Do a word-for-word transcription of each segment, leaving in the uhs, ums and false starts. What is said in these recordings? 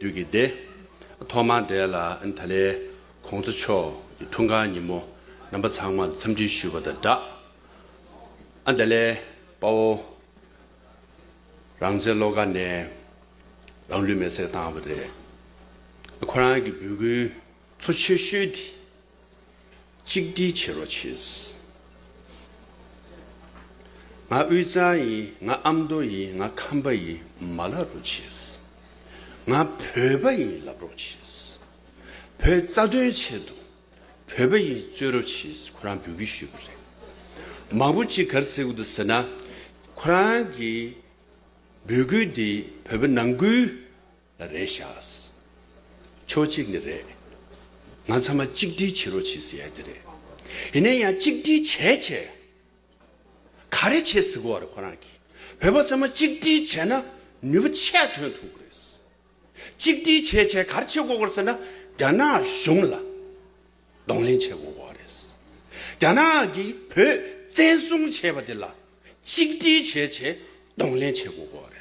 དུས་ཀྱི་བདེ། ཐོག་མར་དེ་ལ་ཨ་ནི་ད་ལན་གོང་ས་མཆོག་གི་འཁྲུངས་སྐར་ཉིན་མོ་རྣམ་པ་ཚང་མ་ལ་འཚམས་འདྲི་ཞུས་པ་དང་སྦྲགས། ཨ་ནི་ད་ལན་དཔའ་བོ་རང་བཙན་བློ་དགའ་ནས་རང་ལུས་མེར་སྲེག་བཏང་བ་རེད། ཁོ་རང་གི་འབོད་སྐུལ་གཙོ་ཆེ་ཤོས་དེ། གཅིག་སྒྲིལ་བྱེད་རོགས་བྱེད། ང་དབུས་གཙང་ཡིན། ང་ཨ་མདོ་ཡིན། ང་ཁམས་པ་ཡིན་མ་ལབ་རོགས་བྱེད། ང་བོད་པ་ཡིན་ལབ་རོགས་བྱེད། བོད་རྩ་དོན་ཆེད་དུ་བོད་པ་ཡིན་རྩོད་རོགས་བྱེད། ཁོ་རང་འབོད་སྐུལ་ཞུས་པ་རེད། མང་པོ་ཅིག་ག་རེ་ཟེར་གྱི་འདུག་ཟེར་ན། ཁོ་རང་གི་འབོད་སྐུལ་འདི་བོད་པ་ནང་ཁུལ་ལ་རེད་ཤག་ཕྱོགས་གཅིག་ནས་རེད། ང་ཚང་མ་གཅིག་སྒྲིལ་བྱེད་རོགས་བྱེད་ཟེར་ཡ་དེ་རེད། ཡིན་ན་ཡང་གཅིག་སྒྲིལ་བྱས་བྱས། ག་རེ་བྱེད་ཟེར་གོ་བ་རེད་ཁོ་རང་གིས། བོད་པ་ཚང་མ་གཅིག་སྒྲིལ་བྱས་ན་ནུས་པ་ཆེ་ཐོན་ཐུབ་ཀྱི་རེད། གཅིག་སྒྲིལ་བྱས་བྱས་ག་རེ་བྱེད་དགོས་ཀྱི་རེད་ཟེར་ན། རྒྱ་ནག་གཞུང་ལ་གདོང་ལེན་བྱེད་དགོས་ཀྱི་རེད། རྒྱ་ནག་གིས་བོད་བཙན་བཟུང་བྱས་པ་དེ་ལ་གཅིག་སྒྲིལ་བྱས་བྱས་གདོང་ལེན་བྱེད་དགོས་ཀྱི་རེད།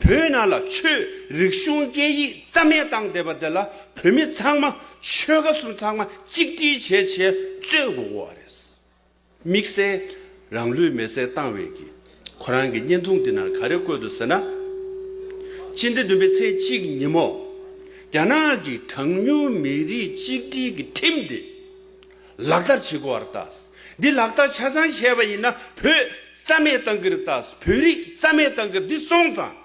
བོད་ནང་ལ་ཆོས་རིག་གཞུང་སྐད་ཡིག་རྩ་མེད་བཏང་བསྡད་པ་དེ་ལ་བོད་མི་ཚང་མ་ཆོལ་ཁ་གསུམ་ཚང་མ་གཅིག་སྒྲིལ་བྱས་བྱས་རྩོད་དགོས་ཀྱི་རེད། དམིགས་བསལ་རང་ལུས་མེར་སྲེག་བཏང་བའི་གི་ཁོ་རང་གི་བརྙན་ཐུང་འདི་ནང་ག་རེ་བཀོད་འདུག་ཟེར་ན། སྤྱི་ཟླ་བདུན་པའི་ཚེས་གཅིག་ཉིན་མོ། རྒྱ་ནག་གི་གྲངས་ཉུང་མི་རིགས་གཅིག་སྒྲིལ་གྱི་ཁྲིམས་འདི་ལག་བསྟར་བྱེད་དགོས་པ་རེད་ད། འདི་ལག་བསྟར་ཆ་ཚང་བྱས་པ་ཡིན་ན་བོད་རྩ་མེད་བཏང་གི་རེད་ད། བོད་རིགས་རྩ་མེད་བཏང་གི་རེད། འདི་སོང་ཙང་།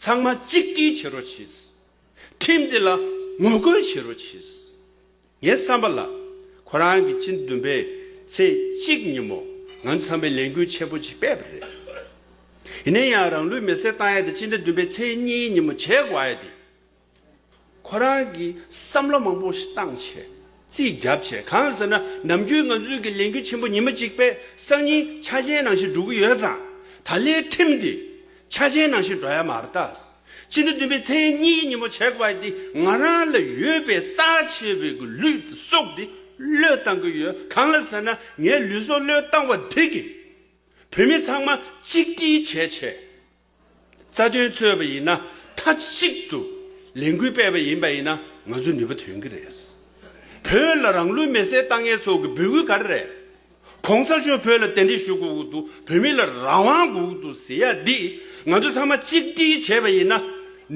ཚང་མ་གཅིག་སྒྲིལ་བྱེད་རོགས་གྱིས། ཁྲིམས་འདི་ལ་ངོ་རྒོལ་བྱེད་རོགས་གྱིས། ངའི་བསམ་པ་ལ། ཁོ་རང་གིས་སྤྱི་ཟླ་བདུན་པའི་ཚེས་གཅིག་ཉིན་མོ་ང་ཚོ་ཚང་མས་ལས་འགུལ་ཆེན་པོ་ཅིག་སྤེལ་བ་རེད། ཡིན་ན་ཡང་རང་ལུས་མེར་སྲེག་བཏང་ཡ་དེ་སྤྱི་ཟླ་བདུན་པའི་ཚེས་གཉིས་ཉིན་མོ་བྱེད་དགོས་ཡ་དེ། ཁོ་རང་གིས་བསམ་བློ་མང་པོ་ཞིག་བཏང་བྱས། རྩིས་བརྒྱབ་བྱས། གང་ཟེར་ན་ནམ་རྒྱུན་ང་ཚོའི་གི་ལས་འགུལ་ཆེན་པོ་ཉི་མ་གཅིག་པས་སང་ཉིན་འཆར་ཅན་ནང་བཞིན་འགྲོ་གི་ཡོད་ཙང་། ད་ལན་ཁྲིམས་འདི་འཆར་ཅན་ནང་བཞིན་འགྲོ་ཡ་མ་རེད་ད། སྤྱི་ཟླ་བདུན་པའི་ཚེས་གཉིས་ཉིན་མོ་བྱེད་དགོས་པ་འདི་ང་རང་ལ་ཡོད་པའི་རྩ་ཆེ་བའི་གི་ལུས་དང་སྲོག་འདི་བློས་བཏང་གི་ཡོད། གང་ལ་ཟེར་ན་ངའི་ལུས་སྲོག་བློས་བཏང་བ་འདི་གིས་བོད་མི་ཚང་མ་གཅིག་སྒྲིལ་བྱས་བྱས། རྩ་དོན་རྩོད་པ་ཡིན་ན་མཐའ་གཅིག་ཏུ་ལས་འགུལ་སྤེལ་བ་ཡིན་པ་ཡིན་ན་ང་ཚོ་ནུས་པ་ཐོན་གི་རེད། བོད་ལ་རང་ལུས་མེར་སྲེག་བཏང་མཁན་ཚོ་གི་འབོད་སྐུལ་ག་རེ་རེད། གོང་ས་མཆོག་བོད་ལ་གདན་འདྲེན་ཞུ་དགོས་ཀྱི་འདུག་བོད་མི་ལ་རང་དབང་དགོས་ཀྱི་འདུག་ཟེར་ཡ་འདི་ང་ཚོ་ཚང་མ་གཅིག་སྒྲིལ་བྱས་པ་ཡིན་ན་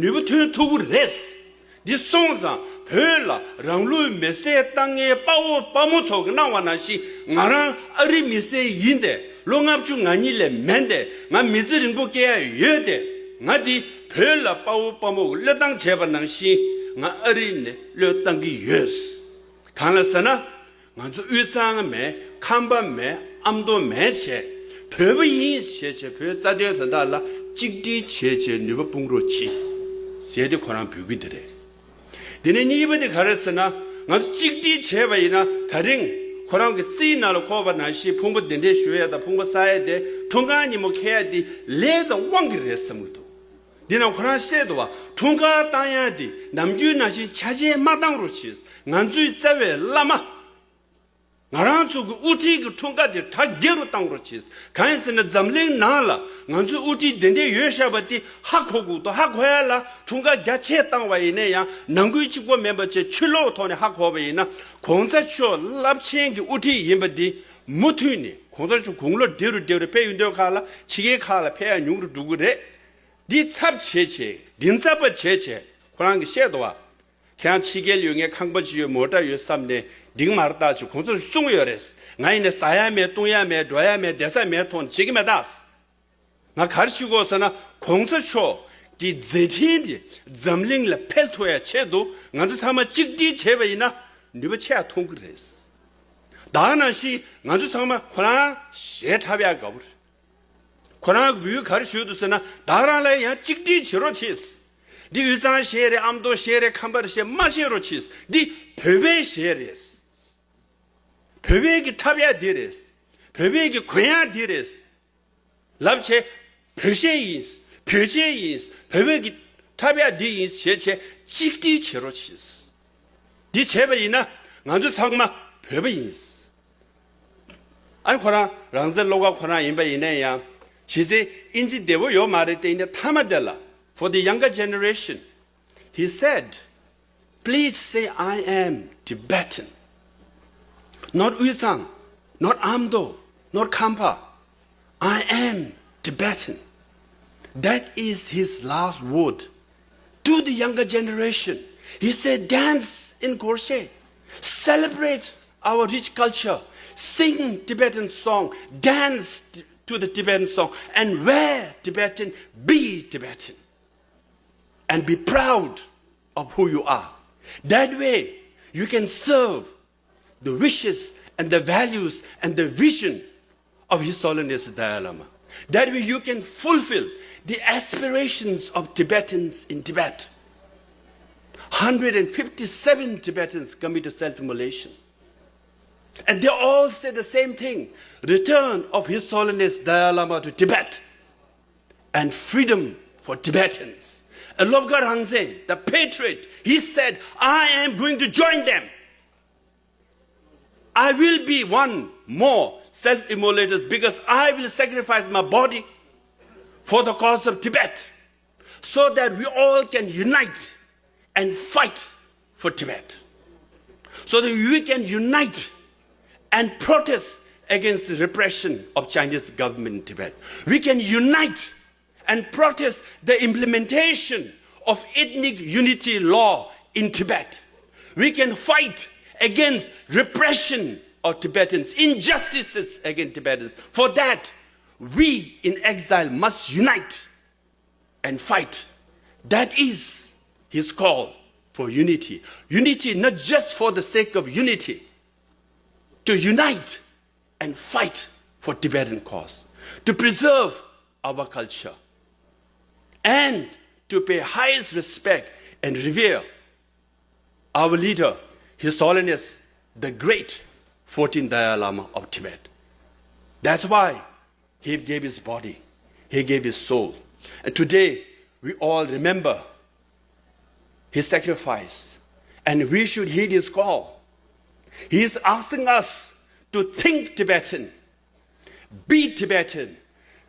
ནུས་པ་ཐོན་ཐུབ་ཀྱི་རེད། འདི་སོང་ཙང་བོད་ལ་རང་ལུས་མེར་སྲེག་བཏང་མཁན་དཔའ་བོ་དཔའ་མོ་ཚོ་གིས་གནང་བ་ནང་བཞིན་ང་རང་ཨ་རི་མི་སེར་ཡིན་ཏེ་ལོ་ལྔ་བཅུ་ང་གཉིས་ལས་མེད་དེ་ང་མི་ཚེ་རིང་པོ་སྐྱེལ་ཡ་ཡོད་དེ་ང་འདི་བོད་ལ་དཔའ་བོ་དཔའ་མོ་གིས་བློས་བཏང་བྱས་པ་ནང་བཞིན་ང་ཨ་རི་ནས་བློས་བཏང་གི་ཡོད། གང་ལ་ཟེར་ན། ང་ཚོ་དབུས་གཙང་མེད། ཁམས་པ་མེད། ཨ་མདོ་མེད་བྱས། བོད་པ་ཡིན་ཞེས་བྱས་བོད་རྩ་དོན་དོན་དག་ལ་གཅིག་སྒྲིལ་བྱས་བྱས་ནུས་པ་སྤུངས་རོགས་གྱིས། ཟེར་ཏེ་ཁོ་རང་འབོད་སྐུལ་འདི་རེད། དེ་ནས་གཉིས་པ་དེ་ག་རེ་ཟེར་ན། ང་ཚོ་གཅིག་སྒྲིལ་བྱས་པ་ཡིན་ན་ད་རིང་ཁོ་རང་གི་རྩིས་ནང་ལ་འཁོར་བ་ནང་བཞིན་ཕུང་པོ་གདན་འདྲེན་ཞུ་ཡ་དང་ཕུང་པོ་བསག་ཡ་དེ་འཁྲུངས་སྐར་ཉིན་མོ་འཁེལ་ཡ་དེ་ལས་དང་དབང་གིས་རེད་བསམ་གྱི་འདུག་འདི་ནང་ཁོ་རང་བཤད་འདུག་བ། འཁྲུངས་སྐར་བཏང་ཡ་དེ་ནམ་རྒྱུན་ནང་བཞིན་འཆར་ཅན་མ་བཏང་རོགས་གྱིས། ང་ཚོའི་རྩ་བའི་བླ་མ། ང་རང་ཚོ་གི་དབུ་ཁྲིད་ཀྱི་འཁྲུངས་སྐར་དེ་གྲ་རྒྱས་རུ་བཏང་རོགས་གྱིས། གང་ཡིན་ཟེར་ན་འཛམ་གླིང་ནང་ལ་ང་ཚོའི་དབུ་ཁྲིད་དེ་འདྲས་ཡོད་བཞག་པ་དེ་ཧ་གོ་དགོས་འདུག་ཧ་གོ་ཡ་ལ་འཁྲུངས་སྐར་རྒྱ་ཆེ་བཏང་བ་ཡིན་ན་ཡང་ནང་ཁུལ་གཅིག་པོ་མིན་པ་བྱས་ཕྱི་ལོགས་ཐོག་ནས་ཧ་གོ་བ་ཡིན་ན་གོང་ས་མཆོག་རླབས་ཆེན་གྱི་དབུ་ཁྲིད་ཡིན་པ་འདི་མུ་མཐུད་ནས་གོང་ས་མཆོག་དགུང་ལོ་བགྲེས་རུ་བགྲེས་རུ་ཕེབས་ཡོང་དུས་ཁག་ལ་ཕྱི་རྒྱལ་ཁག་ལ་ཕེབས་ཡ་ཉུང་རུ་འགྲོ་གི་རེད། འདི་ཚབ་བྱས་བྱས་མགྲིན་ཚབ་པ་བྱས་བྱས་ཁོ་རང་གིས་བཤད་འདུག་བ། ཁྱེད་རང་ཕྱི་རྒྱལ་ཡོད་མཁན་ཁང་པ་ཅིག་ཡོད་མོ་ཊ་ཡོད་བསམ་ནས་འགྲིག་མ་རེད་ད་ཅེས་གོང་ས་མཆོག་གསུང་གི་ཡོད་རེད། ང་ཡིན་ནས་ཟ་ཡ་མེད་བཏུང་ཡ་མེད་འགྲོ་ཡ་མེད་བསྡད་ས་མེད་མཐོང་ནས་བྱེད་ཀྱི་མེད་ད། ང་ག་རེ་ཞུ་དགོས་ཟེར་ན་གོང་ས་མཆོག་གི་མཛད་འཕྲིན་དེ་འཛམ་གླིང་ལ་འཕེལ་ཐུབ་ཡ་ཆེད་དུ་ང་ཚོ་ཚང་མ་གཅིག་སྒྲིལ་བྱས་པ་ཡིན་ན་ནུས་པ་ཆེ་ཡ་ཐོན་གི་རེད། ད་ག་ནང་བཞིན་ང་ཚོ་ཚང་མ་ཁོ་རང་ཞེ་འཁྲབ་ཡ་དགའ་བོ་རེད། ཁོ་རང་གི་བུས་ག་རེ་ཞུས་འདུག་ཟེར་ན་བདག་རང་ལ་ཡང་གཅིག་སྒྲིལ་བྱེད་རོགས་བྱེད། འདི་དབུས་གཙང་གཞས་རེད། ཨ་མདོ་གཞས་རེད། ཁམས་པ་གཞས་མ་བཤད་རོགས་བྱེད། འདི་བོད་པའི་གཞས་རེད། བོད་པའི་གི་འཁྲབ་ཡ་འདི་རེད། བོད་པའི་གི་གོན་ཡ་འདི་རེད། ལབ་བྱས། བོད་གཞས་ཡིན། བོད་ཆས་ཡིན། བོད་པའི་གི་འཁྲབ་ཡ་འདི་ཡིན་ཞེས་བྱས་གཅིག་སྒྲིལ་བྱེད་རོགས་བྱེད། འདི་བྱས་པ་ཡིན་ན་ང་ཚོ་ཚང་མ་བོད་པ་ཡིན། ཨ་ནི་ཁོ་རང་རང་བཙན་བློ་དགའ་ཁོ་རང་ཡིན་པ་ཡིན་ན་ཡང་གཞི་རྩའི་ཨིན་ཇི་བདེ་བོ་ཡོད་མ་རེད་དེ། ཡིན་ན་མཐའ་མ་དེ་ལ་for the younger generation He said, "Please say I am Tibetan." Not Uyesang, not Amdo, not Khampa. "I am Tibetan." That is his last word to the younger generation. He said, "Dance in Gorshe, celebrate our rich culture, sing Tibetan song, dance t-, to the Tibetan song, and wear Tibetan, be Tibetan, and be proud of who you are. That way, you can serve the wishes and the values and the vision of His Holiness the Dalai Lama. That way, you can fulfill the aspirations of Tibetans in Tibet." Hundred and fifty-seven Tibetans committed self-immolation. And they all say the same thing: "Return of His Holiness Dalai Lama to Tibet and freedom for Tibetans." And Lobgar Rangzen, the patriot, he said, "I am going to join them. I will be one more self-immolators because I will sacrifice my body for the cause of Tibet, so that we all can unite and fight for Tibet, so that we can unite and protest against the repression of Chinese government in Tibet. We can unite and protest the implementation of ethnic unity law in Tibet. We can fight against repression of Tibetans, injustices against Tibetans. For that, we in exile must unite and fight." That is his call for unity. Unity not just for the sake of unity, to unite and fight for Tibetan cause, to preserve our culture, and to pay highest respect and revere our leader, His Holiness the Great fourteenth Dalai Lama of Tibet. That's why he gave his body, he gave his soul. And today, we all remember his sacrifice, and we should heed his call. He is asking us to think Tibetan, be Tibetan,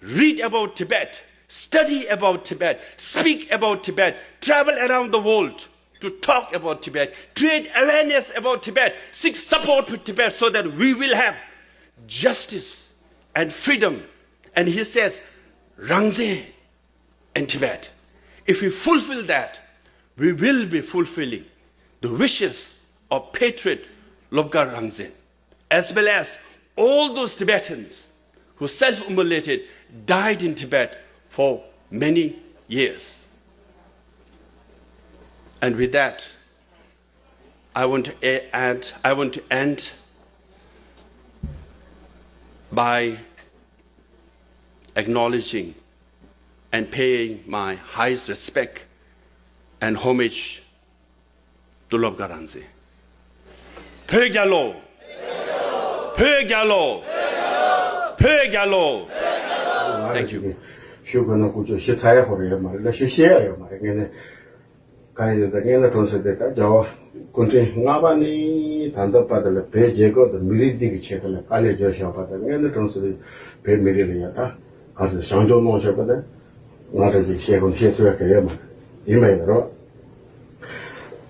read about Tibet, study about Tibet, speak about Tibet, travel around the world to talk about Tibet, create awareness about Tibet, seek support for Tibet, so that we will have justice and freedom. And he says, "Rangzen and Tibet." If we fulfill that, we will be fulfilling the wishes of patriot Lobgar Rangzen, as well as all those Tibetans who self-immolated, died in Tibet for many years. And with that, I want to a-, add, I want to end by acknowledging and paying my highest respect and homage to Lobgar Rangzen. བོད་རྒྱལ་ལོ། བོད་རྒྱལ་ལོ། བོད་རྒྱལ་ལོ། Thank you. ཞུ་དགོས་ན་ཀུ་ཅོ་ཞུ་ཚར་ཡ་ཧོ་རེ་ཡོད་མ་རེད་ལ། ཞུ་ཤེས་ཡ་ཡོད་མ་རེད། ངས་ནས་ག་ཡོད་ད། ངས་ན་གྲོང་ཚོ་དེ་ད་རྒྱལ་བ་སྐུ་ཕྲེང་ལྔ་པ་ནི་ད་ལྟ་བར་དུ་ལ་བོད་རྒྱལ་ཁབ་དང་མི་རིགས་འདི་གི་ཆེད་དུ་ལ་དཀའ་ལས་བརྒྱབ་བཞག་པ་དང་། ངས་ན་གྲོང་ཚོ་དེ་བོད་མི་རིགས་ལ་ཡ་ད་ག་ཚོད་བྱང་ཆུབ་གནང་བཞག་པ་དང་། ང་རང་ཚོས་བཤད་ཁོམ་བཤད་ཐུབ་ཡ་ག་ཡོད་མ་རེད། ཡིན་མ་ཡིན་རོ།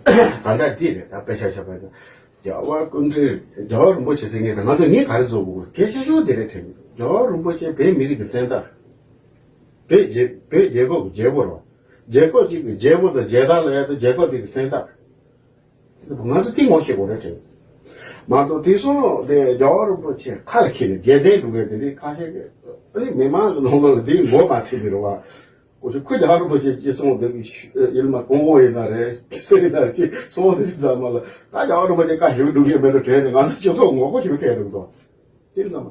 ད་ལྟ་འདི་རེད། ད་དཔེ་ཆ་བཞག་པ་ཡིན་ན། རྒྱལ་བ་སྐུ་ཕྲེང་རྒྱལ་བ་རིན་པོ་ཆེ་ཟེར་མཁན་དེ་ང་ཚོ་ངས་ག་རེ་བཟོ་དགོས། གལ་ཆེ་ཤོས་དེ་རེད་དྲན། རྒྱལ་བ་རིན་པོ་ཆེ་བོད་མི་རིགས་ཀྱི་མཚན་རྟགས། བོད་རྒྱལ་བོད་རྒྱལ་ཁབ་ཀྱི་རྒྱལ་པོ་རེད་བ། རྒྱལ་ཁབ་ཅིག་གི་རྒྱལ་པོ་དང་རྒྱལ་དར་ལ་ཡ་དང་རྒྱལ་ཁབ་དེ་གི་མཚན་རྟགས། ང་ཚོ་དེ་ངོ་ཤེས་དགོས་རེད་དྲན། མ་གཏོགས་དེང་སང་དེ་རྒྱལ་བ་རིན་པོ་ཆེ་ཁ་ལ་འཁྱེར་ནས་རྒྱལ་བསྟན་སྒྲུབ་མཁན་དེ་འདྲའི་ཁ་ཤས་ཀྱི་ཨ་ནི་མི་མང་གི་ནང་ལོགས་ལ་དེ་མགོ་མ་ཚོས་ནི་རེད་བ། ཁོ་ཚོ་ཁོ་རྒྱལ་བ་རིན་པོ་ཆེ་ཅི་གསུངས་དེ་ཡིན་མ། གོང་འོག་ཡིན་ན་རེད། སུ་ཡིན་ན་རེད། ཅི་གསུངས་དེ་ཙམ་མ་ལ་ད་རྒྱལ་བ་རིན་པོ་ཆེ་བཀའ་ཞིག་སྒྲུབ་མཁན་མེད་འགྲོ་དྲན་ནས་ང་ཚོ་སྤྱི་ཚོགས་ངོ་རྒོལ་ཞིག་ཐེབས་འགྲོ་འདུག་དེ་ཙམ་མ་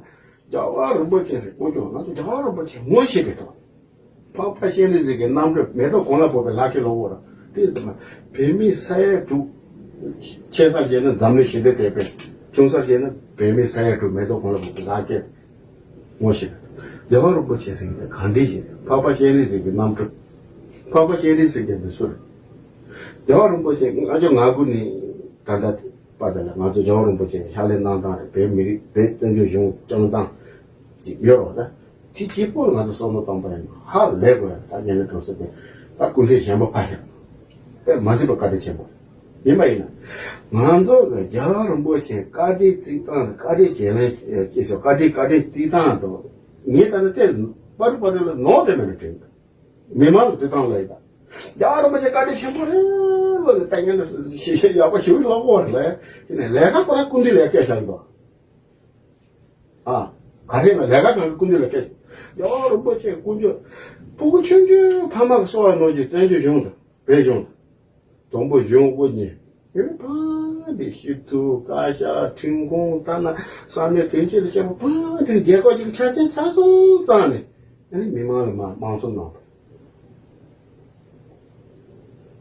རྒྱལ་བ་རིན་པོ་ཆེ་ཟེར་དཀོན་མཆོག་ང་ཚོ་རྒྱལ་བ་རིན་པོ་ཆེ་ངོ་ཤེས་པའི་ཐོག་འཕགས་པ་སྤྱན་རས་གཟིགས་ཀྱི་རྣམ་སྤྲུལ་མེ་ཏོག་གང་ལ་ཕོག་པའི་ལག་ཁྱེར་ལོ་བོ་ར། དེ་ཙམ་མ་བོད་མི་ས་ཡ་དྲུག་ཆེ་སར་བྱས་ན་འཛམ་གླིང་ཞི་བདེ་དེད་དཔོན། ཆུང་སར་བྱས་ན་བོད་མི་ས་ཡ་དྲུག་མེ་ཏོག་གང་ལ་ཕོག་པའི་ལག་ཁྱེར། ངོ་ཤེས། རྒྱལ་བ་རིན་པོ་ཆེ་ཟེར་མཁན་ག་འདྲ་ཞིག་རེད། འཕགས་པ་སྤྱན་རས་གཟིགས་ཀྱི་རྣམ་སྤྲུལ། འཕགས་པ་སྤྱན་རས་གཟིགས་ཀྱི་འདི་སུ་རེད། རྒྱལ་བ་རིན་པོ་ཆེ་ལྔ་བཅུ་ང་དགུ་ནས་ད་ལྟ་བར་དུ་ལ་ང་ཚོ་རྒྱལ་བ་རིན་པོ་ཆེ་ཕྱག་ལས་གནང་སྟངས་རེད། བོད་མི་རིགས་བོད་བཙན་བྱོལ་གཞུང་སྐྱོང་སྟངས་ཅིག་ཡོད་རེད་བ། ད་དེ་གཅིག་པོ་ང་ཚོ་བསམ་བློ་བཏང་པ་ཡིན་ན་ཧ་ལས་དགོས་ཡ། ད་ངས་ནས་གྲོང་གསེབ་དེ་ད་སྐུ་མཁྲེགས་གཞན་པ་ཕ་ཤག་དཔེ་མ་སྲིད་པ་བཀའ་དྲིན་ཆེན་པོ་ཡིན་པ་ཡིན་ན། ང་ཚོ་གི་རྒྱལ་བ་རིན་པོ་ཆེ་བཀའ་དྲིན་བརྩི་སྟངས་བཀའ་དྲིན་བྱེད་ལན་ཅེས་སོགས་བཀའ་དྲིན་བཀའ་དྲིན་བརྩི་སྟངས་དང་། ངས་ད་ནི་དེ་པར་པར་ལ་ནོར་དེ་མེད་ན་དྲན། མི་མང་གི་བརྩི་སྟངས་ལ་ཡིན་ད། རྒྱལ་བ་རིན་པོ་ཆེ་བཀའ་དྲིན་ཆེན་པོ་རེད་ལོ་ནི་ལྟ་ཉན་ནི་ཞེས་ཞེས་ཡག་པོ་ཞིག་ལོག་གོ་རེད་ལ། དེ་ནས་ལས་ཀ་ཁོ་རང་སྐུ་མདུན་ལ་སྐད་ཆ་འདུག་ཨ། ག་རེ་ན་ལས་ཀ་གང་གི་སྐུ་མདུན་ལ་སྐད་ཆ། རྒྱལ་བ་རིན་པོ་ཆེ་དཀོན་མཆོག་ཕྲུ་གུ་ཆུང་ཆུང་ཕ་མ་གི་གསོ་བ་ནོར་གྱི་བཙན་བྱོལ་གཞུང་དང་བོད་གཞུང་དང་། དང་པོ་གཞུང་དབུ་བརྙེས། ཡང་ཕ་འདི་ཤི་ཐུབ་བཀའ་ཤག་ཁྲིམས་ཁང་ལྟ་ན་ས་གནས་དོན་གཅོད་ལ་བཅར་བ་ཕ་འདི་རྒྱལ་ཁབ་ཅིག་ཆ་ཆེན་ཆ་སོང་ཙང་ནས་ཨ་ནི་མི་མང་ལ་མ་དམངས་གཙོ་གནང་བ།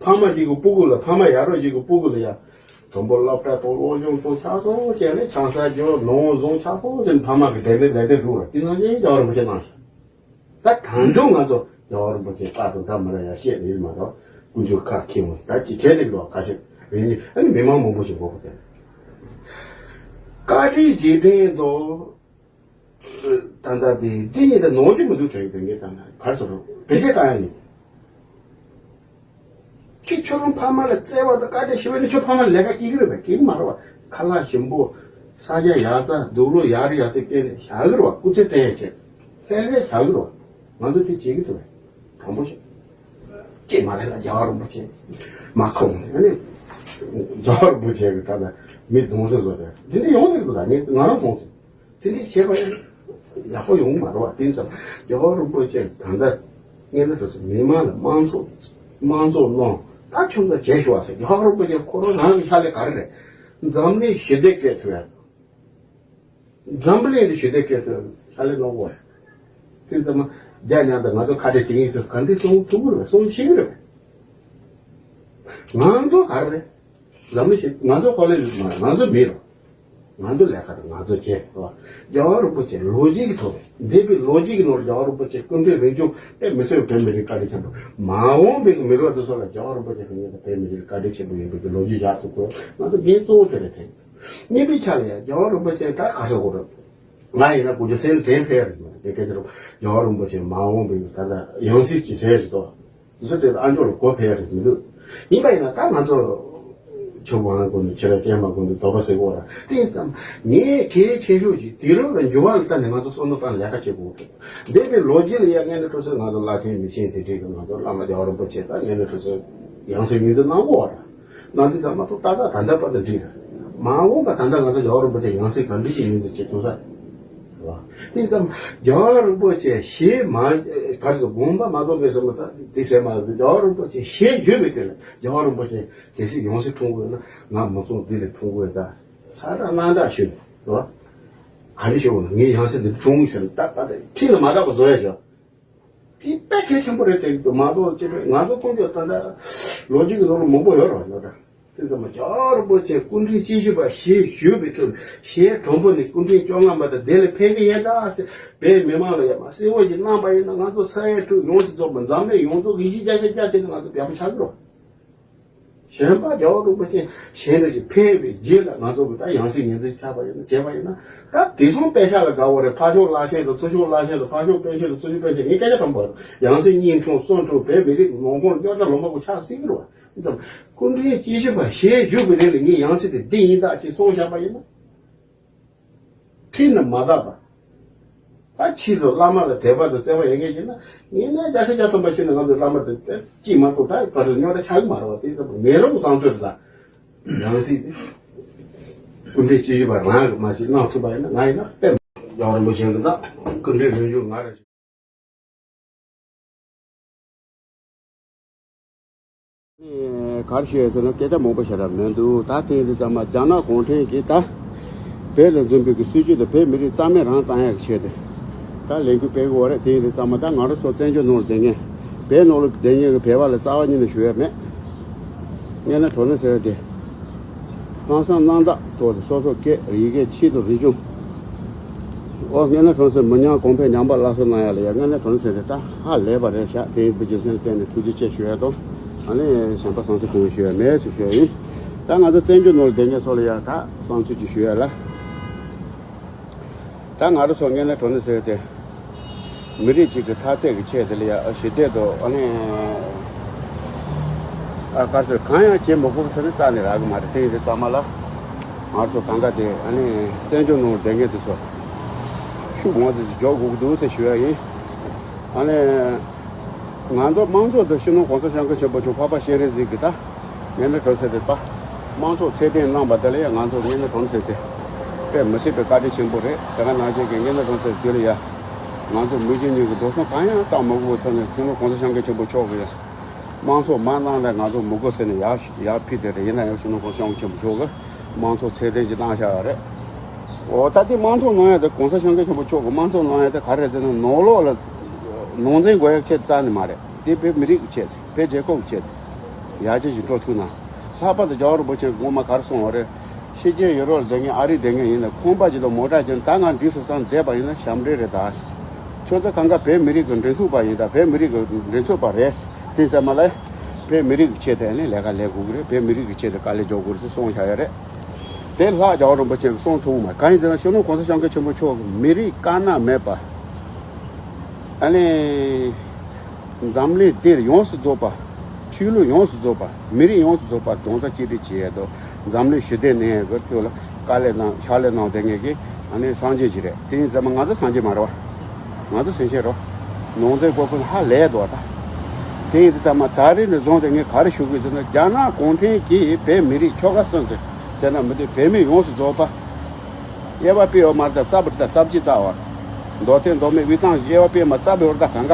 ཕ་མ་གཅིག་གི་སྤུ་གུ་ལ་ཕ་མ་ཡ་རོགས་གཅིག་གི་སྤུ་གུ་ལ་ཡ། དང་པོ་སློབ་གྲྭ་དང་སློབ་སྦྱོང་དང་ཆ་ཚང་བྱས་ནས་ཆང་ས་རྒྱོ་ནོར་བཟུང་ཆ་ཚང་བྱས་ནས་ཕ་མ་གི་བདེ་ལེགས་ལས་དེ་འགྲུབ་ལ་དེ་ནང་བཞིན་རྒྱལ་བ་རིན་པོ་ཆེ་གནང་ཤག་ད་ད་དུང་ང་ཚོ་རྒྱལ་བ་རིན་པོ་ཆེ་རྟག་ཏུ་འདྲ་མི་འདྲ་ཡ་བཤད་ནས་ཡོད་མ་རེད། དཀོན་མཆོག་ཁ་ཁེངས་འོང་ད་ཅི་བྱས་ནས་འགྲོ་ཁ་ཤས་རེད་ནི་ཨ་ནི་མི་མང་མང་པོ་ཞིག་མགོ་པོ་དེ་བཀའ་དྲིན་རྗེས་དྲན་དང་། ད་ལྟ་དེ་འདི་གཉིས་ད་ནོར་གྱི་མི་འདུག་དྲན་གྱི་དེ་ངས་ད་ནི་གར་སོ་རུ་བེད་སྤྱད་བཏང་ཡ་མེད། ཁྱོད་ཁྱོད་རང་ཕ་མ་ལ་བརྩེ་བ་དང་བཀའ་དྲིན་ཞུ་བ་ནི་ཁྱོད་ཕ་མ་ལ་ལས་ཀ་སྐྱེལ་གི་རེད་པས་སྐྱེལ་གི་མ་རེད་བ། ཁ་ལག་ཞིམ་པོ་ས་ཆ་ཡག་ས་དུག་ལོག་ཡག་རེ་ཡག་ས་སྐྱེལ་ནས་བཞག་གི་རེད་བ། སྐུ་ཚེ་བརྟན་ཡ་བྱས་ལྷད་ལྷད་བཞག་གི་རེད་བ། ང་ཚོ་དེ་བྱེད་ཀྱི་འདུག་བས་དྲང་པོ་བཤད། ཅེས་མ་རེད་ལ་རྒྱལ་བ་རིན་པོ་ཆེ་མ་ཁོང་ནས་ནི་རྒྱལ་བ་རིན་པོ་ཆེ་གི་ད་ལྟ་མི་གདུང་སེམས་བཟོ་དེ་འདི་འདྲ་ཡོང་ཐུབ་ཀྱི་འདུག་ད་ངས་ང་རང་མཐོང་ཚེ། དེ་འདྲ་བྱས་པ་ཡིན་ཡག་པོ་ཡོང་མ་རེད་བ། དེ་ཙམ་རྒྱལ་བ་རིན་པོ་ཆེ་ད་ལྟ་སྔོན་ན་འགྲོ་ས་མི་མང་ལ་དམངས་གཙོ་དམངས་གཙོ་གནང་ད་ཁྱོད་ཚོ་བྱས་ཤོག་ཟེར། རྒྱལ་བ་རིན་པོ་ཆེ་ཁོ་རང་རང་གི་ཕྱག་ལས་ག་རེ་རེད། འཛམ་གླིང་ཞི་བདེ་སྐྱེལ་ཐུབ་ཡ། འཛམ་བུ་གླིང་འདི་ཞི་བདེ་སྐྱེལ་ཐུབ་ཡ་ཕྱག་ལས་གནང་དགོས། དེ་ཙམ་རྒྱ་ཉག་དང་ང་ཚོ་ཁ་བྲལ་བྱེད་ངེས་ཟེར་ག་འདི་གསུང་ཐུབ་ཀྱི་རེད་པས་གསུང་ཤེས་ཀྱི་རེད་པས། ང་ཚོ་ག་རེ་རེད། འཛམ་གླིང་ཞིག་ང་ཚོ་ཁོ་ལས་ང་ཚོ་མི་རོ། ང་ཚོ་ལས་ཀ་རེད་ང་ཚོ་བྱེད་རོ། རྒྱལ་བ་རིན་པོ་ཆེ་ལོ་རྒྱུས་ཀྱི་ཐོག་འདས་པའི་ལོ་རྒྱུས་ཀྱི་ནང་རྒྱལ་བ་རིན་པོ་ཆེ་སྐུ་ཕྲེང་རིམ་བྱོན་དཔེ་མི་སྲིད་པའི་བོད་མི་རིགས་བཀའ་དྲིན་ཆེན་པོ་མ་འོངས་པའི་མི་རབས་དེ་ཚོ་ལ་རྒྱལ་བ་རིན་པོ་ཆེ་གི་ངོས་ནས་བོད་མི་རིགས་བཀའ་དྲིན་ཆེན་པོ་ཡིན་པའི་གི་ལོ་རྒྱུས་བཞག་ཐུབ་དགོས། ང་ཚོ་འགན་གཙོ་བོ་དེ་རེད་དྲན། གཉིས་པའི་ཆ་ལ་ཡང་རྒྱལ་བ་རིན་པོ་ཆེ་ད་ག་ས་གོ་རེད། ང་ཡིན་ན་དགུ་བཅུ་སེམས་དྲན་ཕེ་རེད་མ་རེད་དེ་སྐད་ཆ་རེད། རྒྱལ་བ་རིན་པོ་ཆེ་མ་འོངས་པའི་ད་ལྟ་ཡང་སྲིད་ཀྱི་ཟེར་རེད་དོ། དེ་ཚོ་དེ་ཨ་མཆོག་ལ་གོ་ཕེ་རེད་མི་འདུག་ཡིན་པ་ཡིན་ན་ད་ང་ཚོ་ཆོས་པ་ཧང་དགོན་དུ་ཆོས་ར་ཅན་མ་དགོན་དུ་དོགས་པ་ཟེར་གོ་ར་དེ་ཡིན་ཙམ་ངས་གལ་ཆེ་ཤོས་ཀྱི་དུས་རབས་ལ་འགྱུར་བ་ལ་ལྟ་ནས་ང་ཚོ་བསམ་བློ་བཏང་ལས་ཀ་བྱེད་དགོས་འདུག་འདས་པའི་ལོ་རྒྱུས་ལ་ཡང་ངན་ནས་འགྲོ་ཚེ་ང་ཚོ་བླ་ཆེན་མི་ཆེན་དེ་འདྲས་ཀྱི་ང་ཚོ་བླ་མ་རྒྱལ་བ་རིན་པོ་ཆེ་ད་ངན་ནས་འགྲོ་ཚེ་ཡང་སེ་ངན་ཚེ་གནང་གོ་ར། གནང་དུས་ཙམ་མ་གཏོགས་ཏག་ཏག་ད་ལྟ་བར་དུ་འགྲིག་རེད། མ་འོངས་པ་ད་ལྟ་ང་ཚོ་རྒྱལ་བ་རིན་པོ་ཆེ་ཡང་སྲིད་གང་འདྲ་ཞིག་ཡིན་ཚུལ་ཅིག་ཐུག་ས་རེད་བ། དེ་ཙམ་རྒྱལ་བ་རིན་པོ་ཆེ་ཞེས་མ་ག་རེ་ཟེར་དགོངས་པ་མ་རྫོགས་པའི་སོ་མ་ད་དེ་ཟེར་མ་རེད། རྒྱལ་བ་རིན་པོ་ཆེ་ཞེས་བརྗོད་པའི་དེ་ལ་རྒྱལ་བ་རིན་པོ་ཆེ་གལ་སྲིད་ཡང་སྲིད་འཁྲུངས་དགོས་ན་ང་མི་ཚོགས་འདི་ལས་འཁྲུངས་དགོས་ད་ས་ར་གནང་འདྲ་ཞུ་རེད་བ། ག་འདྲ་ཞུ་དགོས་ན་ངས་ཡང་སྲིད་འདི་འཁྲུངས་ཟེར་ན་ད་ད་ད་ཁྲིད་ལ་མ་དག་པ་བཟོ་ཡ་ཞོག་དེ་དཔེ་གལ་ཆེན་པོ་རེད་དྲན་གྱི་འདུག་མ་གཏོགས་ཅི་རེད་ང་ཚོ་ཁོང་ཚོས་ད་ལྟ་ལོ་རྒྱུས་ཀྱི་ནང་ལ་མང་པོ་ཡོད་རེད་བ་ཡོད་རེད། དེ་ཚང་མ་རྒྱལ་བ་རིན་པོ་ཆེ་སྐུ་ཕྲེང་བཅུ་བཞི་པ་ཞེས་ཞུས་པའི་ཐོག་ཞེས་དྲོན་པོ་ནས་སྐུ་ཕྲེང་བཅོ་ལྔ་པ་དང་དེ་ལས་ཕེབས་ཀྱི་ཡིན་ད་ཟེར་བོད་མི་མང་ལ་ཡ་མ་གསལ་བོ་ཞིག་གནང་པ་ཡིན་ན་ང་ཚོ་ས་ཡ་དྲུག་ཡོངས་སུ་རྫོགས་པ་འཛམ་གླིང་ཡོངས་རྫོགས་ཀྱི་ཡིད་ཆེས་བརྒྱ་ཆ་བརྒྱ་བྱས་ནས་ང་ཚོ་བདེ་པོ་ཆགས་ཀྱི་རེད། གཞན་པ་རྒྱལ་བ་རིན་པོ་ཆེ་གཞན་རེ་ཞིག་ཕེབས་པའི་རྗེས་ལ་ང་ཚོ་གི་ད་ཡང་སྲིད་ངོས་འཛིན་ཆགས་པ་ཡིན་ན་བྱས་པ་ཡིན་ན་ད་དེང་སང་དཔེ་ཆ་ལ་དགའ་བོ་རེད། ཕར་ཕྱོགས་བླ་ཆེན་དང་ཚུར་ཕྱོགས་བླ་ཆེན་དང་ཕར་ཕྱོགས་དཔེ་ཆེན་དང་ཚུར་ཕྱོགས་དཔེ་ཆེན་ངས་སྐད་ཆ་དྲང་པོ་ཡང་སྲིད་གཉིས་འཁྲུངས་གསུམ་འཁྲུངས་བོད་མི་རིགས་ཀྱི་ངོ་ཁོངས་རྙོག་དྲ་ལོ་མང་པོ་ཆགས་སྲིད་ཀྱི་རེད་བ། དེ་ཙམ་སྐུ་ཕྲེང་བཅུ་བཞི་པ་ཞེས་བཞུགས་པའི་རིང་ལ་ངས་ཡང་སྲིད་དེ་འདི་ཡིན་ད་ཅེས་གསུངས་བཞག་པ་ཡིན་ན། ཁྲིད་ནི་མ་དག་པ། ད་ཕྱིས་སུ་བླ་མ་ལ་དད་པ་དང་བརྩེ་བ་ཡོད་མཁན་ཡིན་ན་ངས་ན་བརྒྱ་ཆ་བརྒྱ་ཐམ་པ་ཤེས་ན་ང་ཚོའི་བླ་མ་དེ་ཅིས་མ་གཏོགས་ད་ག་ཚོད་རྙོག་དྲ་ཆགས་ཀྱི་མ་རེད་བ། དེ་ལྟ་བུ་མེད་རུང་བསམ་ཚུལ་ལ་ཡང་སྲིད་དེ་སྐུ་ཕྲེང་བཅུ་བཞི་པ་རང་གི་མ་ཅིག་གནང་ཐུབ་པ་ཡིན་ན་ང་ཡིན་ན་དཔེ་མ་རྒྱལ་བ་རིན་པོ་ཆེ་གི་ད་སྐུ་ཕྲེང་རིམ་བྱོན་ང་རེད། གར་ཤོད་ཟེར་ན་སྐད་ཆ་མང་པོ་བཤད་ར་མི་འདུག་ད་ཐེངས་འདི་ཚང་མ་རྒྱ་ནག་གུང་ཁྲན་གྱིས་ད་བོད་ལ་འཛིན་པའི་གི་སྲིད་ཇུས་དེ་བོད་མི་རིགས་རྩ་མེད་རང་བཏང་ཡག་གི་ཆེད་དུ་ད་ལས་འགུལ་སྤེལ་གི་ཡོད་རེད། ཐེངས་འདི་ཚང་མ་ད་ང་རང་ཚོ་བཙན་བྱོལ་ནང་ལ་བསྡད་མཁན་བོད་ནང་ལ་བསྡད་མཁན་གི་བོད་པ་ལ་རྩ་བ་ཉིད་ནས་ཞུ་ཡ་མེད། སྔོན་ལ་གྲོ་ནས་ཟེར་བ་དེ། ལྷག་བསམ་རྣམ་དག་ཐོག་ཏུ་སོ་སོ་སྐད་ཡི་གེ་ཆེད་དུ་རིག་གཞུང་། ཨོ་སྔོན་ལ་གྲོ་ནས་ཟེར་མི་ཉམས་གོང་འཕེལ་ཉམས་པ་སླར་གསོ་གནང་ཡ་ལ་ཡ་སྔོན་ལ་གྲོ་ནས་ཟེར་དེ་ད་ཧ་ལས་པ་རེད་ཤག་དེ་ཡིན་པའི་རྒྱུ་མཚན་བརྟེན་ནས་ཐུགས་རྗེ་ཆེ་ཞུ་ཡ་དང་ཨ་ནི་གཞན་པ་བསམ་ཚུལ་གང་ཞུ་ཡ་མེད་ཟེར་ཞུ་ཡ་ཡིན། ད་ང་ཚོ་བཙན་བྱོལ་ནང་ལ་བསྡད་མཁན་ཚོ་ལ་ཡ་ད་བསམ་ཚུལ་ཅིག་ཞུ་ཡ་ལ། ད་ང་རང་ཚོ་སྔོན་ལ་གྲོ་ནས་ཟེར་དེ། མི་རིགས་གཅིག་གི་མཐའ་ཚད་ཀྱི་ཆེད་དེ་ལ་ཡ་ཞི་བདེ་དང་ཨ་ནི། དཀར་ཟས་གང་ཡང་བྱེད་མི་དགོས་ཚེ་ནི་རྩ་ནས་རག་གི་མ་རེད། དེ་ཡིན་དུས་ཚང་མ་ལ་ང་ཚོ་གང་ག་དེ་ཨ་ནི་བཙན་བྱོལ་ནང་བསྡད་མཁན་དེ་ཚོ་ཤུགས་མང་ཙམ་ཞིག་རྒྱག་དགོས་ཀྱི་འདུག་ཟེར་ཞུ་ཡ་ཡིན། ཨ་ནི་ང་ཚོ་དམངས་གཙོ་དང་སྤྱི་ནོར་གོང་ས་སྐྱབས་མགོན་ཆེན་པོ་མཆོག་འཕགས་པ་སྤྱན་རས་གཟིགས་ཀྱི་ད་ངན་ན་གྲོང་གསེབ་དེ་པ་དམངས་གཙོ་ཚད་ལྡན་གནང་བ་དེ་ལ་ཡང་ང་ཚོ་ངན་ན་གྲོང་གསེབ་དེ་དཔེ་མི་སྲིད་པའི་བཀའ་དྲིན་ཆེན་པོ་རེད། དེ་ག་ནང་བཞིན་གྱི་ངན་ན་གྲོང་གསེབ་དེ་ལ་ཡ་ང་ཚོ་མི་རྒྱུ་གཉིས་ཀྱི་འགྲོ་སོང་གང་ཡང་བཏང་མ་དགོས་པའི་ཐོག་ནས་སྤྱི་ནོར་གོང་ས་སྐྱབས་མགོན་ཆེན་པོ་མཆོག་གིས་ཡ། དམངས་གཙོ་མ་གནང་ན་ང་ཚོ་མི་དགོས་ཟེར་ནས་ཡར་ཡར་ཕུལ་དེ་རེད། ཡིན་ན་ཡང་སྤྱི་ནོར་གོང་ས་སྐྱབས་མགོན་ཆེན་པོ་མཆོག་གིས་དམངས་གཙོ་ཚད་ལྡན་ཞིག་གནང་བཞག་ཡོད་རེད། འོ་ད་དེ་དམངས་གཙོ་གནང་ཡ་དེ་གོང་ས་སྐྱབས་མགོན་ཆེན་པོ་མཆོག་གིས་དམངས་གཙོ་གནང་ཡ་དེ་ག་རེ་རེད་ཟེར་ན་ནང་ལོགས་ལ་ནང་འཛིང་དགོས་ཡ་ཆེད་རྩ་ནས་མ་རེད། དེ་བོད་མི་རིགས་ཀྱི་ཆེད་བོད་རྒྱལ་ཁབ་ཀྱི་ཆེད་ཡར་རྒྱས་ཤིག་འགྲོ་ཐུབ་ན། ལྷག་པར་དུ་རྒྱལ་བ་རིན་པོ་ཆེ་ངོ་མ་ག་རེ་གསུངས་པ་རེད། ཕྱི་རྒྱལ་ཡུ་རོབ་ལ་སྡོད་མཁན་ཨ་རི་སྡོད་མཁན་ཡིན་ན་ཁང་པ་ཅིག་དང་མོ་ཊ་ཅིག་ད་ང་འགྲིག་སོང་བསམ་བསྡད་པ་ཡིན་ན་ཞབས་འདྲེན་རེད་ད། ཁྱོད་ཚོ་གང་ག་བོད་མི་རིགས་ཀྱི་མགྲིན་ཚབ་པ་ཡིན་ད། བོད་མི་རིགས་ཀྱི་མགྲིན་ཚབ་པ་རེད། དེ་ཚང་མ་ལ་བོད་མི་རིགས་ཀྱི་ཆེད་དུ་ནི་ལས་ཀ་ལས་དགོས་ཀྱི་རེད། བོད་མི་རིགས་ཀྱི་ཆེད་དུ་དཀའ་ལས་རྒྱག་དགོས་རེད་ཟེར་གསུངས་བཞག་ཡོད་རེད། དེ་ལྷག་རྒྱལ་བ་རིན་པོ་ཆེ་གིས་གསུངས་ཐུབ་མ་གང་ཡིན་ཟེར་ན་སྤྱི་ནོར་གོང་ས་སྐྱབས་མགོན་ཆེན་པོ་མཆོག་གིས་མི་རིགས་དཀར་ནག་མེད་པ། ཨ་ནི། འཛམ་གླིང་འདིར་ཡོངས་སུ་རྫོགས་པ། ཆོས་ལུགས་ཡོངས་སུ་རྫོགས་པ། མི་རིགས་ཡོངས་སུ་རྫོགས་པ་རྡོག་རྩ་གཅིག་སྒྲིལ་བྱེད་ཡས་དང་འཛམ་གླིང་ཞི་བདེ་གནས་ཡས་ཀྱི་ཐོག་ལ་དཀའ་ལས་གནང་ཕྱག་ལས་གནང་བསྡད་མཁན་གྱི་ཨ་ནི་སངས་རྒྱས་ཅིག་རེད། དེ་ཡིན་ཙང་མ་ང་ཚོ་སངས་རྒྱས་མ་རེད་བ། ང་ཚོ་སེམས་ཅན་རེད་བ། ནང་བཙན་སྐོར་ཁུལ་ཧ་ལས་འདུག་བ་ད། དེ་ཡིན་ཙང་མ་ད་རེས་ནས་བཟུང་སྟེ་ངས་ག་རེ་ཞུ་དགོས་ཟེར་ན་རྒྱ་ནག་གུང་ཁྲན་གྱིས་བོད་མི་རིགས་ཆོལ་ཁ་གསུམ་གྱི་ཟེར་ན་མི་འདོད་བོད་མི་ཡོངས་སུ་རྫོགས་པ། དབྱེ་བ་སྤེལ་ཡོད་མ་རེད་ད། རྩ་བར་ད་རྩ་བརྒྱུད་རྩ་བར། མདོ་སྟོད་མདོ་སྨད་དབུས་གཙང་དབྱེ་བ་སྤེལ་མ་རྩ་བའི་བར་ད་གང་ག་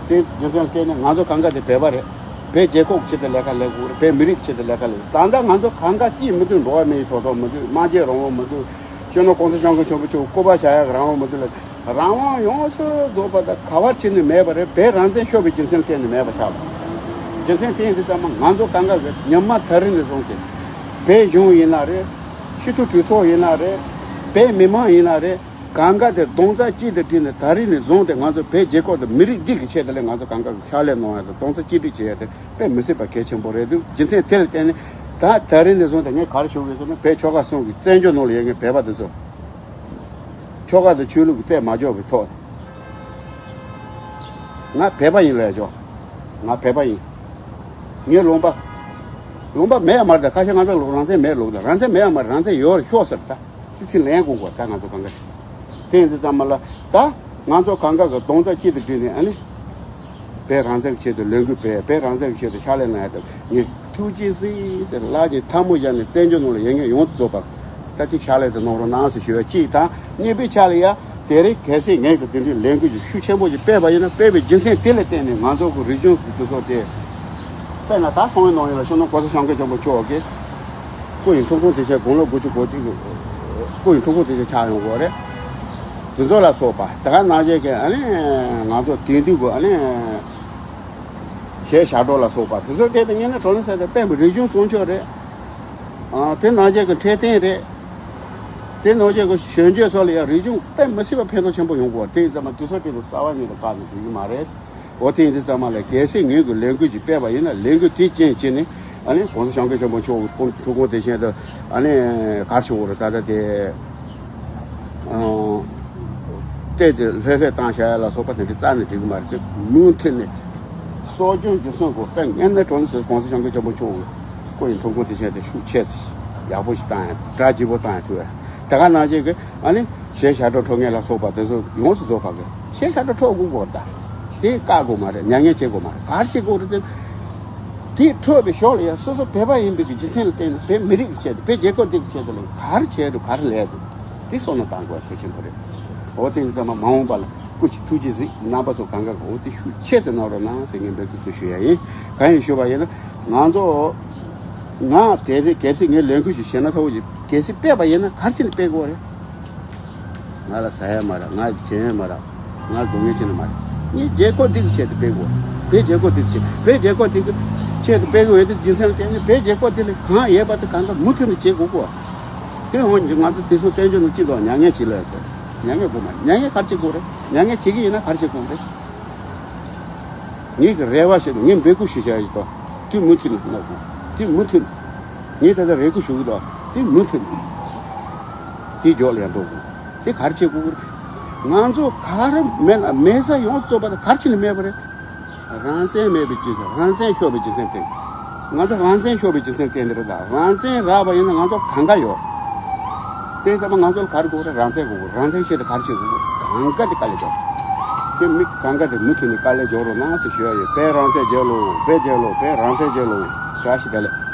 དེ་རྒྱུ་མཚན་བལྟས་ནས་ང་ཚོ་གང་ག་དེ་བོད་པ་རེད། བོད་རྒྱལ་ཁབ་ཆེད་དུ་ལས་ཀ་ལས་དགོས་རེད། བོད་མི་རིགས་ཆེད་དུ་ལས་ཀ་ལས། ད་ལྟ་ང་ཚོ་གང་ག་ཅིས་མི་འདུག་འགྲོ་བ་མིའི་ཐོབ་ཐང་མི་འདུག་སྨྲ་བརྗོད་རང་དབང་མི་འདུག་སྤྱི་ནོར་གོང་ས་སྐྱབས་མགོན་ཆེན་པོ་མཆོག་སྐུ་པར་བཞག་ཡག་རང་དབང་མི་འདུག་ལ། རང་དབང་ཡོངས་སུ་རྫོགས་པ་དང་ག་བ་ཕྱིན་ནས་མེད་པ་རེད། བོད་རང་བཙན་ཤོར་བའི་རྒྱུ་མཚན་བརྟེན་ནས་མེད་པ་ཆགས་པ། རྒྱུ་མཚན་དེ་ཡིན་དུས་ཙམ་མ་ང་ཚོ་གང་ག་གི་ཉི་མ་ད་རིང་ནས་བཟུང་སྟེ། བོད་གཞུང་ཡིན་ན་རེད། སྤྱི་འཐུས་གྲོས་ཚོགས་ཡིན་ན་རེད། བོད་མི་མང་ཡིན་ན་རེད། གང་ག་དེ་རྡོག་རྩ་གཅིག་ཏུ་བསྒྲིལ་ནས་ད་རིང་ནས་བཟུང་སྟེ་ང་ཚོ་བོད་རྒྱལ་ཁབ་དང་མི་རིགས་འདི་གི་ཆེད་དུ་ལས་ང་ཚོ་གང་ག་གི་ཕྱག་ལས་གནང་ཡ་དང་རྡོག་རྩ་གཅིག་སྒྲིལ་བྱེད་ཡ་དེ་དཔེ་མི་སྲིད་པ་གལ་ཆེན་པོ་རེད་འདུག་རྒྱུ་མཚན་དེ་ལ་བརྟེན་ནས་ད་ད་རིང་ནས་བཟུང་སྟེ་ངས་ག་རེ་ཞུ་དགོས་ཟེར་ན་བོད་ཆོལ་ཁ་གསུམ་གྱི་བཙན་བྱོལ་ནང་ལ་ཡོད་མཁན་བོད་པ་དེ་ཚོ། ཆོལ་ཁ་དང་ཆོས་ལུགས་ཀྱི་རྩད་མ་འཇོག་པའི་ཐོག་ནས། ང་བོད་པ་ཡིན་ལབ་ཆོག་ང་བོད་པ་ཡིན། ངའི་ལུང་པ། ལུང་པ་མེད་ཡ་མ་རེད་ད། ཁ་ཤས་ང་ཚོ་ལུགས་རང་བཙན་མེད་ལུགས་ད། རང་བཙན་མེད་ཡ་མ་རེད། རང་བཙན་ཡོད་རེད་ཤོག་ཟེར་ད། དེ་ཚིག་ལན་དགོས་དགོས་ད་ང་ཚོ་གང་ག་དེ་ཡིན་དུས་ཙམ་མ་ལ་ད། ང་ཚོ་གང་ག་གི་རྡོག་རྩ་གཅིག་ཏུ་བསྒྲིལ་ནས་ཨ་ནི། བོད་རང་བཙན་གྱི་ཆེད་དུ་ལས་འགུལ་སྤེལ། བོད་རང་བཙན་གྱི་ཆེད་དུ་ཕྱག་ལས་གནང་ཡ་དང་ངས་ཐུགས་རྗེ་གཟིགས་ཟེར་ལག་གཉིས་ཐལ་མོ་སྦྱར་ནས་བཙན་བྱོལ་ནང་ལ་ཡོད་མཁན་ཡོངས་སུ་རྫོགས་པ་ད་ཐེངས་ཕྱག་ལས་དེ་གནང་རོགས་གནང་ཟེར་ཞུ་བ་གཅིག་དང་། གཉིས་པའི་ཆ་ལ་ཡ་དེ་རིང་གལ་སྲིད་ངས་ཀྱི་དེ་འདྲའི་ལས་འགུལ་ཞིག་ཤུགས་ཆེན་པོ་ཞིག་སྤེལ་བ་ཡིན་ན་སྤེལ་བའི་རྒྱུ་མཚན་དེ་ལ་བརྟེན་ནས་ང་ཚོ་གི་རིག་གཞུང་དེ་ཚོ་དེ་དཔེར་ན་ད་སང་ཉིན་གནངས་ཉིན་ལ་སྤྱི་ནོར་གོང་ས་སྐྱབས་མགོན་ཆེན་པོ་མཆོག་གི་སྐུ་ཡི་འཁྲུངས་སྐར་དེ་ཆེད་དགུང་ལོ་དགུ་བཅུ་གོ་གཅིག་གི་སྐུ་ཡི་འཁྲུངས་སྐར་དེ་ཆེད་ཆགས་ཡོང་གི་ཡོད་རེད། དེ་ཚོ་ལ་སོགས་པ་དེ་ག་ནང་བཞིན་གྱི་ཨ་ནི་ང་ཚོ་དེང་དུས་ཀྱི་ཨ་ནི་གཞས་ཞབས་བྲོ་ལ་སོགས་པ་དེ་ཚོ་སྐད་དུ་སྙན་ན་གྲོ་ནས་ཟེར་ཏེ་དཔེ་མི་རིག་གཞུང་སྲུང་སྐྱོབ་རེད། ཨ་དེ་ནང་བཞིན་གྱི་འཕྲོད་བསྟེན་རེད། དེ་ནང་བཞིན་གྱི་གཞོན་སྐྱེས་ཚོ་ལ་ཡང་རིག་གཞུང་དཔེ་མི་སྲིད་པ་ཕན་ཐོགས་ཆེན་པོ་ཡོང་གི་ཡོད་རེད། དེ་ཡིན་ཙང་མ་དེ་ཚོ་སྐད་དུ་རྩ་བ་ཉིད་དུ་བཀག་ནས་འགྲོ་གི་མ་རེད། འོ་དེ་ཡིན་དུས་ཙམ་མ་ལ་གལ་སྲིད་ངོས་ཀྱི་ལས་འགུལ་ཅིག་སྤེལ་བ་ཡིན་ན་ལས་འགུལ་དེ་རྐྱེན་བྱས་ནས་ཨ་ནི་གོང་ས་སྐྱབས་མགོན་ཆེན་པོ་མཆོག་གི་སྐུ་འཁྲུངས་སྐར་དེ་བཞིན་དུ་ཨ་ནི་ག་རེ་ཞུ་དགོས་རེད་ད་ལྟ་དེ་ཨང་བལྟས་ཏེ་ལྷོད་ལྷོད་བཏང་བཞག་ཡ་ལ་སོགས་པ་དེ་འདྲ་རྩ་ནས་འགྲིག་གི་མ་རེད་དེ་མུ་མཐུད་ནས་གསོ་སྐྱོང་རྒྱུན་སྲུང་དགོས། དཔེ་ངན་ནས་གྲོང་གསེབ་གོང་ས་སྐྱབས་མགོན་ཆེན་པོ་མཆོག་གི་སྐུ་ཡི་འཁྲུངས་སྐར་དེ་བཞིན་དུ་ཤུགས་ཆེ་ཡག་པོ་ཞིག་བཏང་ཡ་གྲ་རྒྱས་པོ་བཏང་ཡ་ཐུབ་ཡ་དེ་ག་ནང་བཞིན་གི་ཨ་ནི། གཞས་ཞབས་བྲོ་འཁྲབ་མཁན་ལ་སོགས་པ་དེ་ཚོ་ཡོངས་སུ་རྫོགས་པ་གི་གཞས་ཞབས་བྲོ་འཁྲབ་དགོས་གོ་ད། དེ་བཀག་དགོས་མ་རེད། མྱ་ངན་བྱེད་དགོས་མ་རེད། ག་རེ་བྱེད་དགོས་རེད་ཟེར། དེ་འཁྲབ་པའི་ཞོར་ལ་ཡང་སོ་སོ་བོད་པ་ཡིན་པའི་གི་རྒྱུ་མཚན་ལ་བརྟེན་ནས་བོད་མི་རིགས་ཀྱི་ཆེད་དུ་བོད་རྒྱལ་ཁབ་འདི་གི་ཆེད་དུ་ལ་ག་རེ་བྱས་འདུག་ག་རེ་ལས་འདུག་དེ་བསམ་བློ་བཏང་དགོས་གལ་ཆེན་པོ་རེད། འོ་དེ་ཡིན་ཙང་མ་མ་འོངས་པ་ལ་སྐུ་མཁྱེན་ཐུགས་རྗེ་གཟིགས། རྣམ་པ་ཚོ་གང་ག་གི་འོ་དེ་ཤུགས་ཆེ་ཙམ་གནང་རོགས་གནང་ཟེར་ངས་འབོད་སྐུལ་དུ་ཞུ་ཡ་ཡིན། གང་ཡིན་ཞུས་པ་ཡིན་ན་ང་ཚོ་ང་དེ་རེད། གལ་སྲིད་ངས་ལས་འགུལ་ཞིག་བྱས་ན་ཐོག་ཅིག་གལ་སྲིད་སྤེལ་བ་ཡིན་ན་ག་རེ་བྱས་ནས་སྤེལ་དགོས་རེད། ང་ལ་ཟ་ཡ་མ་རག་ང་ལ་བྱེད་ཡ་མ་རག་ང་ལ་སྡུག་བསྔལ་ཆེ་ན་མ་རེད། ངས་རྒྱལ་ཁབ་འདི་གི་ཆེད་དུ་སྤེལ་དགོས། བོད་རྒྱལ་ཁབ་འདི་གི་ཆེད། བོད་རྒྱལ་ཁབ་འདི་གི་ཆེད་དུ་སྤེལ་དགོས་ཡོད་དུས་རྒྱུ་མཚན་ལ་བརྟེན་ནས་བོད་རྒྱལ་ཁབ་འདི་ལ་གང་ཡོད་པ་དེ་གང་ག་མུ་མཐུད་ནས་བྱེད་དགོས་གོ། དེ་འོང་ང་ཚོ་དེ་ཚོ་བཙན་བྱོལ་ནང་སྤྱི་ཚོགས་མྱ་ངན་བྱེད་ལ་ཡོད་དོ། མྱ་ངན་དགོས་མ་རེད། མྱ་ངན་ག་རེ་བྱེད་དགོས་རེད། མྱ་ངན་བྱེད་ཀྱི་ཡིན་ན་ག་རེ་བྱེད་དགོས་རེད། ངེད་ཀྱི་རེ་བ་ཞིག་ངས་འབོད་སྐུལ་ཞུ་བྱ་ཡིན་དོ། དེ་མུ་མཐུད་ནས་གནང་དགོས། དེ་མུ་མཐུད་ནས། ངས་ད་ལྟ་རེ་སྐུལ་ཞུ་གི་འདུག་དེ་མུ་མཐུད་ནས། དེ་མགྱོགས་ལ་ཡང་འགྲོ་དགོས། དེ་ག་རེ་བྱེད་དགོས་ཀྱི་རེད། ང་ཚོ་ག་རེ་མེད་ན་མེད་ས་ཡོངས་སུ་རྫོགས་པ་དེ་ག་རེ་བྱས་ནས་མེད་པ་རེད། རང་བཙན་མེད་པའི་རྒྱུ་མཚན། རང་བཙན་ཤོར་བའི་རྒྱུ་མཚན་དེ། ང་ཚོ་རང་བཙན་ཤོར་བའི་རྒྱུ་མཚན་དེ་འདི་རེད་ད། རང་བཙན་རག་པ་ཡིན་ན་ང་ཚོ་གང་ག་ཡོད། དེ་ཚང་མ་ང་ཚོ་ལ་ག་རེ་དགོས་རེད། རང་བཙན་དགོས། རང་བཙན་ཆེད་དུ་ག་རེ་བྱེད་དགོས། གང་ག་དེ་དཀའ་ལས་རྒྱོབ། དེ་མི་གང་ག་དེ་མུ་མཐུད་ནས་དཀའ་ལས་རྒྱོབ་རོགས་གནང་ཟེར་ཞུ་ཡ་ཡོད། བོད་རང་བཙན་རྒྱལ་ལོ། བོད་རྒྱལ་ལོ། བོད་རང་བཙན་རྒྱལ་ལོ། བཀྲ་ཤིས་བདེ་ལེགས།